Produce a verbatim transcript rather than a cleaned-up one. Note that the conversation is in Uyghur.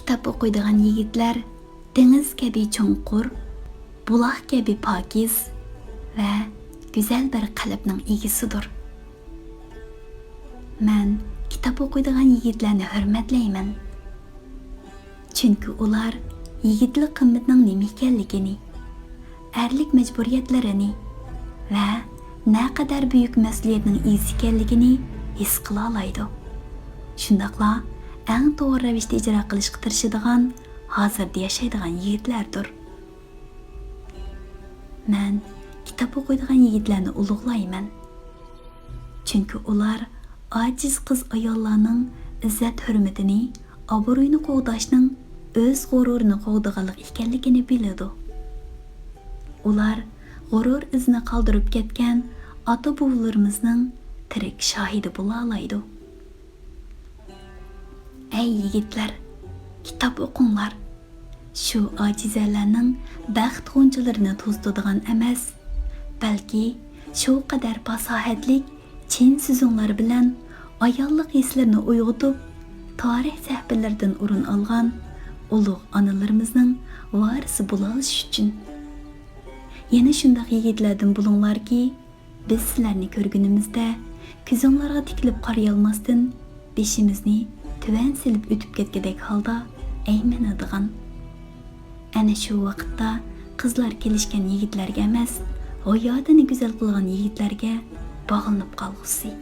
كىتاب ئوقۇيدىغان يىگىتلەر دېڭىز كەبى چوڭقۇر، بۇلاق كەبى پاكىز ۋە گۈزەل بىر قەلبنىڭ ئىگىسىدۇر. مەن كىتاب ئوقۇيدىغان يىگىتلەرنى ھۆرمەتلەيمەن. چۈنكى ئۇلار يىگىتلىك قىممىتىنىڭ نېمە ئىكەنلىكىنى، ئەرلىك مەجبۇرىيەتلىرىنى ۋە نەقەدەر بۈيۈك مەسئۇلىيەتنىڭ ئىگىسى ئىكەنلىكىنى ھېس قىلالايدۇ. شۇنداقلا ئەڭ توغرا رەۋىشتە ئىجرا قىلىشقا تىرىشىدىغان، ھازىردا ياشايدىغان يىگىتلەردۇر. مەن كىتاب ئوقۇيدىغان يىگىتلەرنى ئۇلۇغلايمەن. چۈنكى ئۇلار ئاجىز قىز-ئاياللارنىڭ ئىززەت-ھۆرمىتىنى، ئابرۇيىنى قوغداشنىڭ ئۆز غۇرۇرىنى قوغدىغانلىق ئىكەنلىكىنى بىلىدۇ. ئۇلار غۇرۇر ئىزىنى قالدۇرۇپ كەتكەن ئاتا-بوۋىلىرىمىزنىڭ تىرىك شاھىدى بولالايدۇ. ئەي يىگىتلەر، كىتاب ئوقۇڭلار. شۇ ئاجىزەلەرنىڭ بەخت غۇنچىلىرىنى توزۇتىدىغان ئەمەس، بەلكى شۇ قەدەر پاساھەتلىك چىن سۆزۈڭلار بىلەن ئاياللىق ھېسلىرىنى ئويغىتىپ، تارىخ سەھىپىلىرىدىن ئورۇن ئالغان ئۇلۇغ ئانىلىرىمىزنىڭ ۋارىسى بولالىشى ئۈچۈن. يەنە شۇنداق يىگىتلەردىن بولۇڭلاركى، بىز سىلەرنى كۆرگىنىمىزدە، كۆزۈڭلارغا تىكىلىپ قارىيالماستىن، بېشىمىزنى تۆۋەن سېلىپ ئۆتۈپ كەتكۈدەك ھالدا ئەيمىنىدىغان. ئەنە شۇ ۋاقىتتا قىزلار كېلىشكەن يىگىتلەرگە ئەمەس، ھاياتىنى گۈزەل قىلغان يىگىتلەرگە باغلىنىپ قالغۇسى.